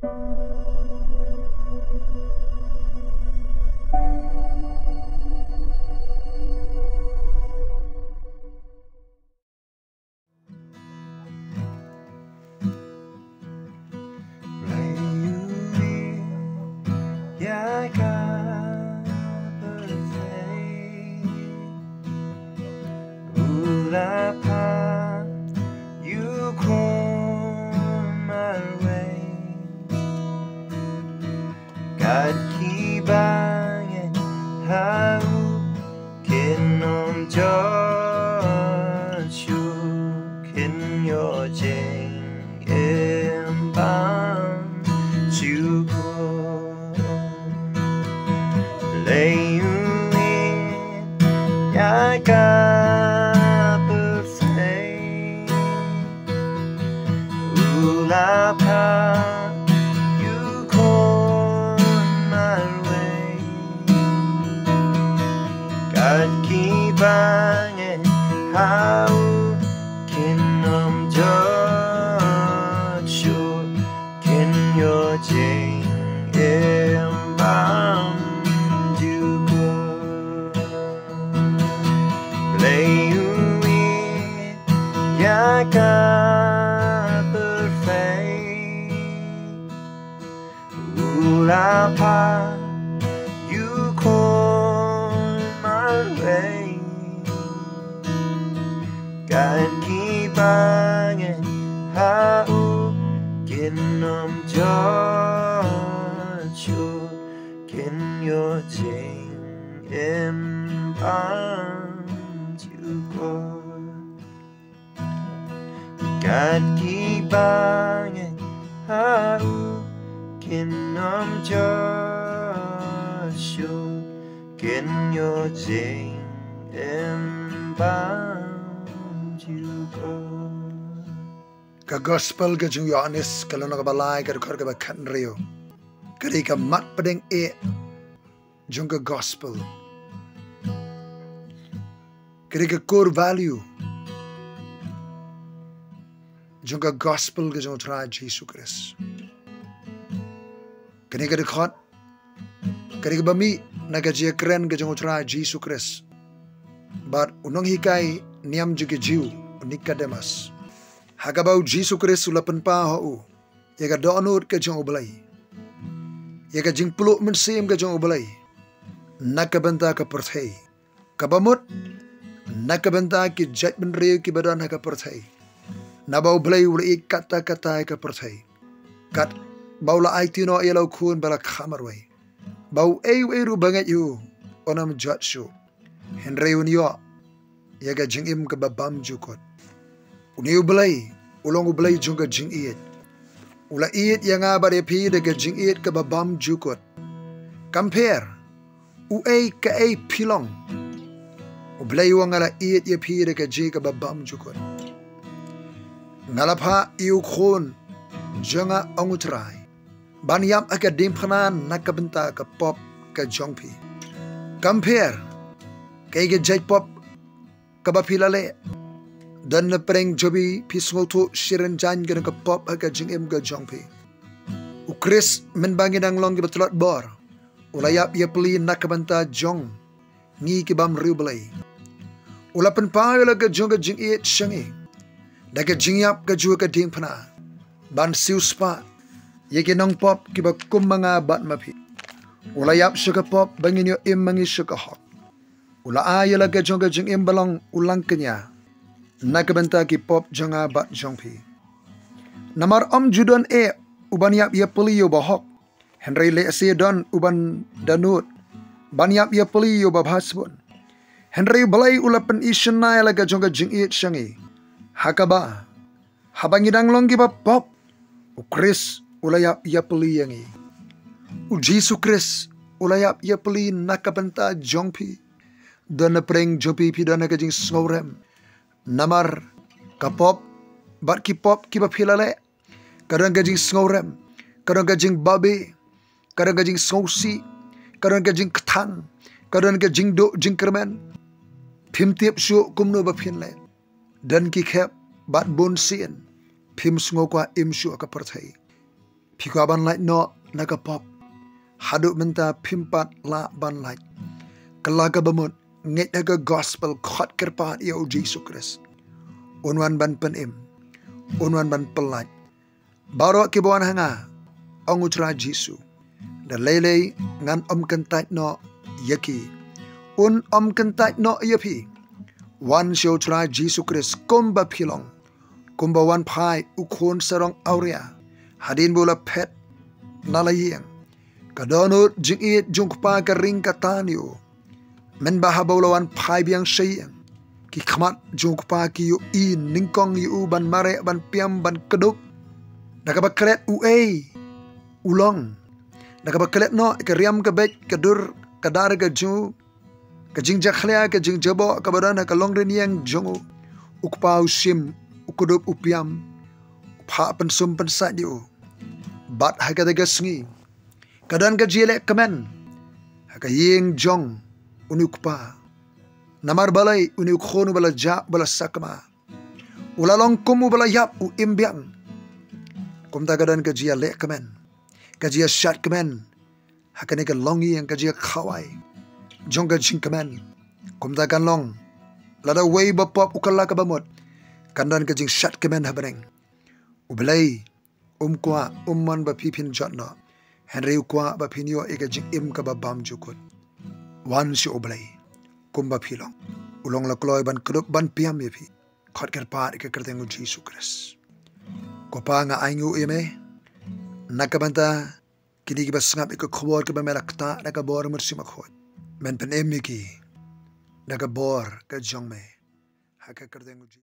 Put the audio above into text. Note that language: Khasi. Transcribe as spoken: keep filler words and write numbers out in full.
Kat ki bangeit ha u kin ym jot shuh, kin ïoh jingim bymjukut. Leit ïa ka pyrthei, u la phah ïa u Khun marwei. Kat ki bangeit ha u kin ym jot shuh, kin ïoh jingim bymjukut. Leit ïa ka pyrthei, u la phah ïa u Khun marwei. Kat ki bangeit ha u kin ym jot shuh, kin ïoh jingim bymjukut. Kat ki bangeit ha u kin ym jot shuh, kin ïoh jingim bymjukut. Ka Gospel ka jong u Ïoannis, ka lynnong kaba lai, ka dkhot kaba khathynriew. Ka dei ka mat pdeng eh jong ka Gospel. Ka dei ka core value jong ka Gospel ka jong u Trai Jisu Khrist. Kane ka dkhot ka dei kaba mih na ka jingïakren ka jong u Trai Jisu Khrist bad u nonghikai niam jong ki Jiw, u Nikodemus, ha kaba u Jisu Khrist u la pynpaw ha u ïa ka dohnud ka jong U Blei, ïa ka jingpluh mynsiem ka jong U Blei na ka bynta ka pyrthei, kaba mut na ka bynta ki jaitbynriew kiba don ha ka pyrthei. Naba U Blei u la ïeit katta katta ïa ka pyrthei, katba u la aiti noh ïa la u Khun ba la kha marwei, ba uei uei ruh ba ngeit ïa u un ym jot shuh, hynrei un ïoh ïa ka jingim kaba bymjukut. Une U Blei u long U Blei jong ka jingïeit. U la ïeit ïa nga bad ïa phi da ka jingïeit kaba bymjukut. Kam pher uei kaei phi long, U Blei u ong, nga la ïeit ïa phi da ka jingïeit kaba bymjukut. Nga la phah ïa u Khun jong nga, ong u Trai, ban ïap ha ka diengphna na ka bynta ka pop ka jong phi. Kam pher kaei ka jait pop kaba phi la leh, don na pdeng jong phi, phi sngewthuh shiryngkang ka don ka pop ha ka jingim ka jong phi. U Khrist, mynba ngi dang long kiba tlot bor, u la ïap ïapli na ka bynta jong ngi ki bym riewblei. U la pynpaw ïa la ka jong ka jingïeit sha ngi da ka jingïap ka jong u ha ka diengphna, ban siewspah ïa ki nongpop kiba kum ma nga bad ma phi. U la ïap sha ka pop ba ngin ïoh im ma ngi sha ka hok. U la ai ïa la ka jong ka jingim ba long u langkñia na ka bynta ki pop jong nga bad jong phi. Namar ym ju don eh uban ïap ïapli ïa u bahok, hynrei lehse don uban da nud ban ïap ïapli ïa u babha sbun. Hynrei U Blei u la pyni shynna ïa la ka jong ka jingïeit sha ngi, ha kaba haba ngi dang long kiba pop, u Khrist u la ïap ïapli ïa ngi. U Jisu Khrist u la ïap ïapli na ka bynta jong phi. Don na pdeng jong phi, phi don ha ka jingsngewrem. Namar ka pop bad ki pop kiba phi la leh, ka don ka jingsngewrem, ka don ka jingbabe, ka don ka jingsngewsih, ka don ka jingkthang, ka don ka jingduh jingkyrmen. Phim tip shuh kumno ba phin leh. Don ki khep bad bun sien phim sngew kwah im shuh ha ka pyrthei. Phi kwah ban lait noh na ka pop? Haduh mynta phim pat lah ban lait. Kylla ka bamut, ngeit ha ka gospel, khot kyrpad ïa u Jisu Khrist. Un wan ban pynim, un wan ban pyllait. Baroh kiba wan ha nga, ong u Trai Jisu, da lei lei ngan ym kyntait noh ïa ki. Un ym kyntait noh ïa phi. Wan sha u Trai Jisu Khrist kumba phi long. Kumba wan phai u khun sarong awria hadien ba u la phet na la ïing. Ka dohnud jingïeit jong u Kpa ka ring ka tan ïa u. Mynba haba u la wan phai biang sha ïing, ki khmat jong u Kpa ki ïohi nyngkong ïa u ban mareh, ban piam, ban kdup. Da kaba klet uei u long. Da kaba klet noh ka riam, ka beit, ka dur, ka dar ka jong u, ka jingjakhlia, ka jingjaboh kaba don ha ka longrynieng jong u. U Kpa u shim, u kdup, u piam, u phah pynsum pynsait ïa u. Bad ha kata ka sngi ka don ka jingïaleh kmen ha ka ïing jong une u kpa. Namar balei? Une u khun uba la jah, uba la sakma, u la long kum uba la ïap, u im biang. Kumta ka don ka jingïaleh kmen, ka jingïashad kmen ha kane ka longïing, ka jingïakhawai jong ka jingkmen. Kumta kan long lada uwei ba pop u kylla ka bamut, kan don ka jingshad kmen ha bneng. U Blei um kwah, um mon ba phi phin jot noh, hynrei u kwah ba phin ïoh ïa ka jingim kaba bymjukut. Wan sha u Blei kumba phi long. U long la kloi ban kdup, ban piam ïa phi. Khot kyrpad ïa ka kyrteng u Jisu Khrist. Ko Pa, nga ainguh ïa me na ka bynta kine kiba sngap ïa ka khubor kaba me la ktah da ka bor Mynsiem Bakhuid. Men pynim ïa ki da ka bor ka jong me, ha ka kyrteng u Jisu.